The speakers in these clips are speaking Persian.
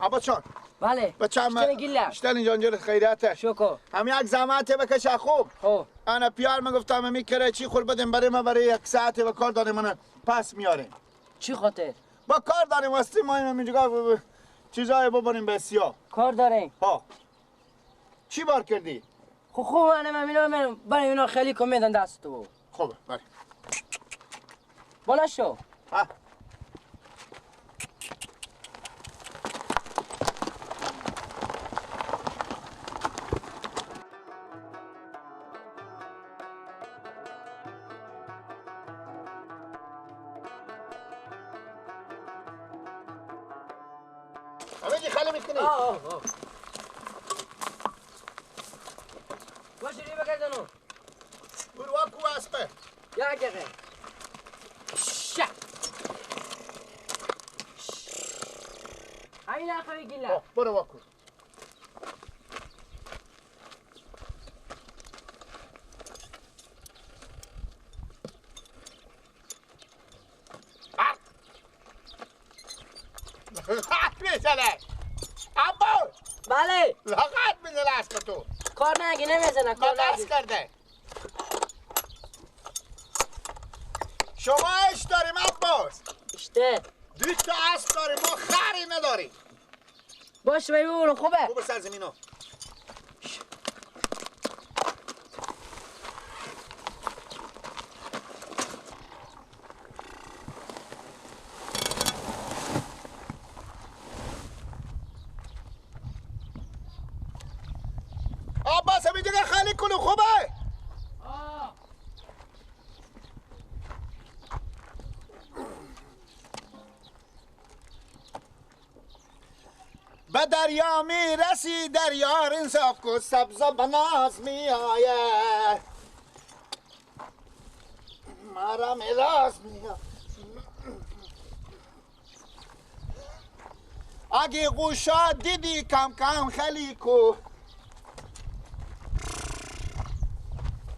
عباس جان. بله. بچه‌م اشتن جان جل خیراته. شکر. هم یک زحمت بکشه خوب. خب. انا پیار من گفتم می کرای چی خور بدم برای ما برای یک ساعت و کار داریم من پس میاریم. چی خاطر؟ با کار داریم واسه ما اینجا چیزای ببریم به سیاه. کار داریم. ها. چی بار کردی؟ خب خوب انا من برای اینا خیلی کم میدن دست تو. خوبه بله. بالا شو. ها. همه خالی میکنی؟ آه آه. باشه ری بگردانو. برو واکو اسبه. یک دقیقه. شا. همین آخری گیلا. برو واکو. میزنه. عباس. بله. لغت میزنه اسب تو. کار نگی نمیزنه کار نگی. کرده. شما اش داریم عباس. اشته. دو تا اسب داریم ما خری نداریم. باشه ببینم خوبه. خوبه سرزمینو. عباس همین دیگه خالی کنو خوبه؟ آه. به دریا می رسی دریا رنساق و سبز و بناز می آید مرا میراز می آید اگه قوشا دیدی کم کم خیلی کو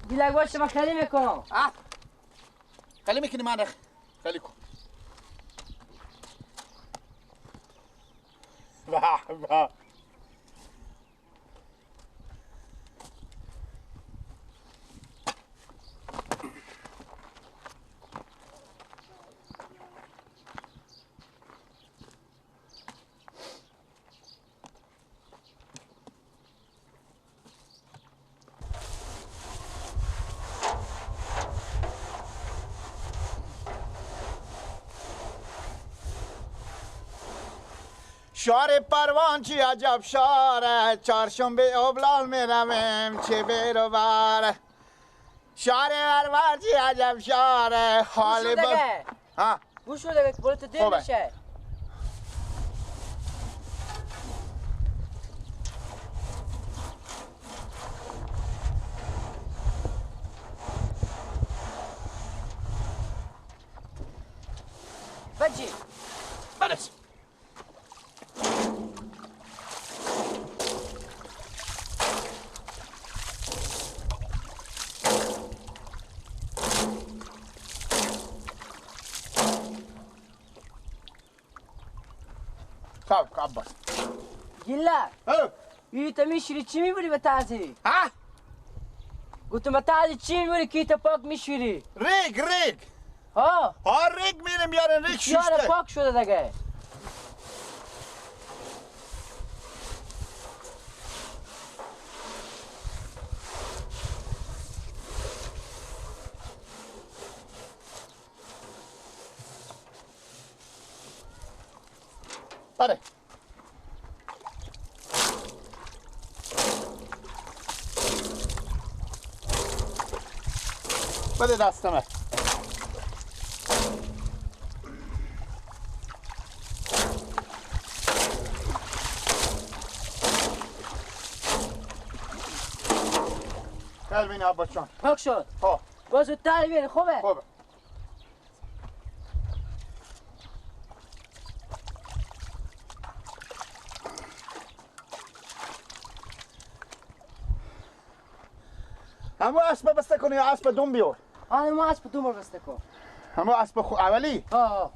دیلک باشه من خیلی میکنم. خیلی میکنی من خیلی کن. به به. شار پروان چی عجب شاره چهارشنبه ابلال می رویم چه بیرو باره شار پروان چی عجب شاره حال بر ها گوش بده برو تو دیر میشه. بجی برس. خب عباس گیلا تا میشوری چی میبری به تازی؟ ها؟ گفتم به تازی چی میبری که تا پاک میشوری؟ ریگ ریگ ها؟ ها ریگ میرم بیارن ریگ شوشته پاک شده دیگه. بله. بده دستمه. خیلی بینه عباس جان. پاک شد. ها. باز زودتر بیاری خوبه؟ خوبه. همو اسب بسته کنی یا اسب دوم بیار؟ آره ما اسب دوم بسته کن. همو اسب اولی؟ ها.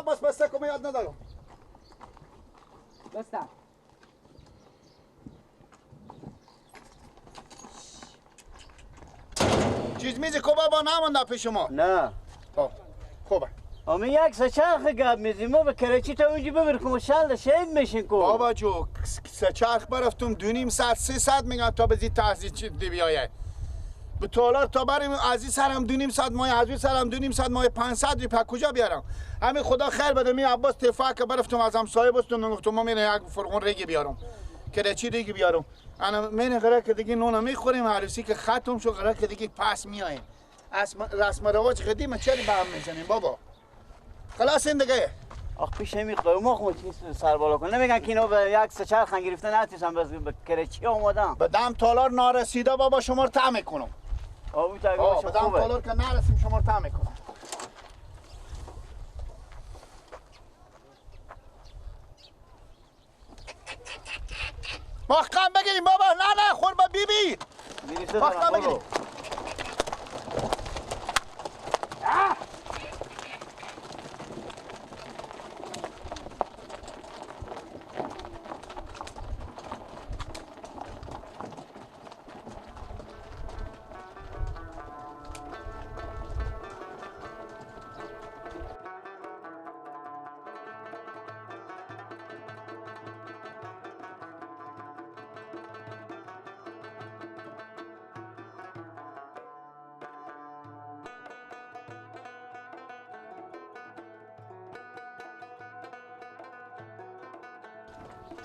عباس بسته کن یاد ندارم. بسته. چیز میزی که بابا نمونده پیش ما. نه. خب خوبه. اما یک سه چرخ گپ میزیم ما به کرچی تا اونجا ببر که شل شهید میشین کو. بابا جو سه چرخ برفتم 2.5 ساعت 3 ساعت میگم تا به زی تحصیل چی دی بیایه. به تالار تا بریم از این سرم 2.5 ساعت مای از این سرم 2.5 ساعت مای 500 روپیه کجا بیارم؟ همین خدا خیر بده می عباس تفاک برفتم از همسایه بستم گفتم ما میره یک فرغون ریگی بیارم. کرچی ریگی بیارم. انا من قرار که دیگه نون میخوریم عروسی که ختم شد قرار که دیگه پس میایم. رسم رواج قدیم چرا به هم میزنیم بابا؟ خلاص این دیگه. آخ پیش همین قوم خو چیز سر بالا کن نمیگن که اینا به یک سه چرخ گرفتن نتیسن بس به کرچی اومدن. به دم تالار نارسیده بابا شما رو طعم میکنم. آ به دم تالار که نرسیم شما رو طعم میکنم. محکم بگیریم بابا. نه نه خور با بی بی. محکم بگیریم.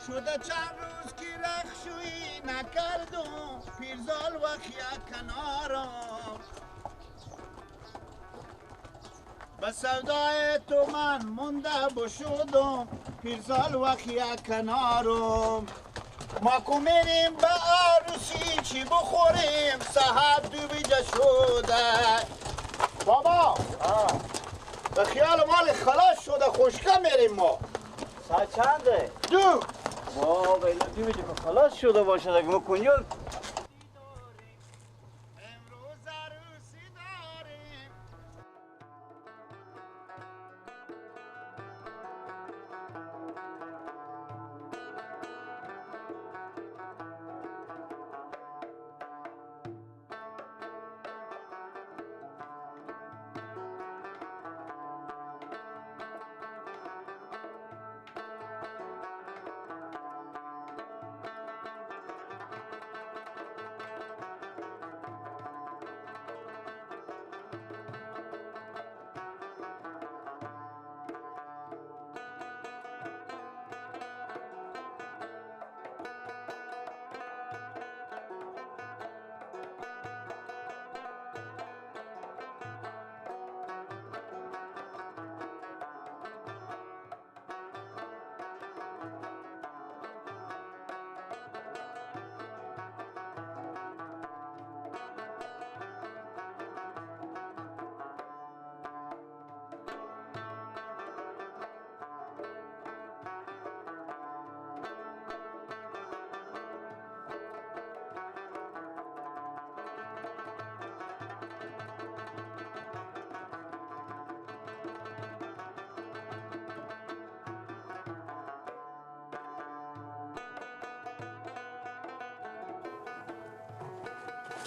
شده چند روز که رخشویی نکردم پیرزال وخیا کنارم به سودای تو من مونده بشدم پیرزال وخیا کنارم. ما کو میریم به عروسی چی بخوریم ساعت 2 بجه شده بابا. به خیال مال خلاص شده خشکه میریم ما. ساعت چنده؟ 2. بابا اینا 2 بجه که خلاص شده باشه دیگه ما کنجا. امروز عروسی داریم.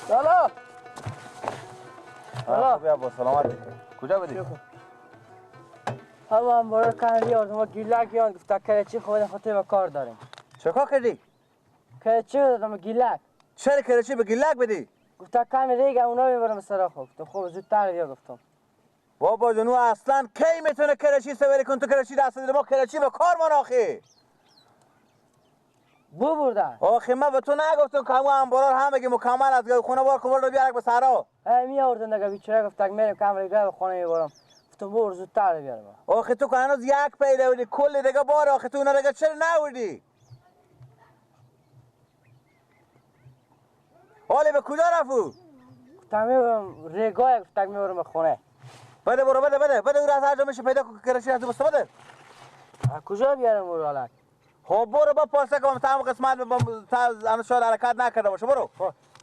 لالا لالا خوبی عباس سلامت. کجا بودی؟ هم هم برای کندی آردم ما گیلک یان گفت کرچی خود خاطر به کار داریم. چه کار کردی؟ کرچی دادم گیلک. چرا کرچی به گیلک بدی؟ گفت کم ریگ اونا میبرم سرا. گفتم خب زودتر بیا. گفتم بابا جنو اصلا کی میتونه کرچی سوری کن؟ تو کرچی دست دادی ما کرچی به کار من آخی بو بردن. آخه من به تو نگفتم که همون انبارار هم بگی مکمل از خونه بار کن رو بیارک به سرا. می آوردن دیگه بیچاره. گفت میرم کم ریگه به خونه میبرم. گفتم برو زودتر بیارم. آخه تو که هنوز یک پیدا بودی کل دیگه بار. آخه تو اونا دیگه چرا نوردی؟ حالی به کجا رفت؟ گفتم میبرم ریگاه. گفتم میبرم به خونه. بده برو بده بده بده او را از هر جا میشه پیدا کن کرچی از بسته بده. کجا بیارم او رو؟ خب برو با پاسه که تمام قسمت با شاید حرکت نکرده باشه. برو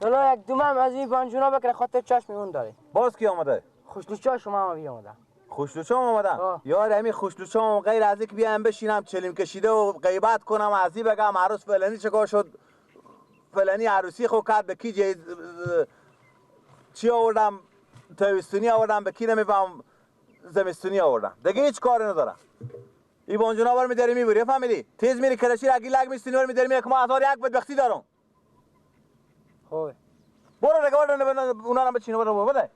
لالا یک دومم از این بانجونا بکنه خاطر چشم اون داره. باز کی آمده؟ خوشنوچا شما هم بیامده. خوشلوچم آمدم. یار همین خوشلوچم غیر از اینکه بیام بشینم چلیم کشیده و غیبت کنم از این بگم عروس فلانی چیکار شد، فلانی عروسی خو کرد، به کی چی آوردم، تاوستونی آوردم، به کی نمیفهم زمستونی آوردم. دیگه هیچ کاری ندارم. ای بانجونا بر میداری میبری، فهمیدی؟ تیز میری کرشی را لگ میستونی بر میداری میری که ما هزار یک بدبختی دارم. خوبه. برو دیگه برو اونا رو بچین برو بده.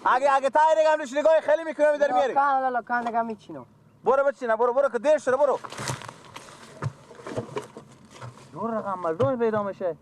اگه تای دیگه هم نگاه خیلی میکنم میداری میاری. لاکان لاکان دیگه میچینم. برو بچین برو برو که دیر شده برو. دور رقم مردم پیدا میشه.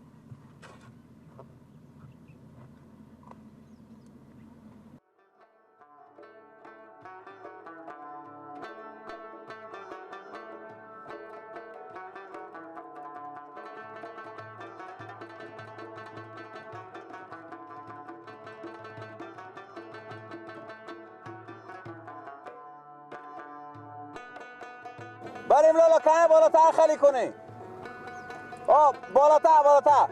بریم لالا کم بالاتر خالی کنی. آه بالاتر بالاتر.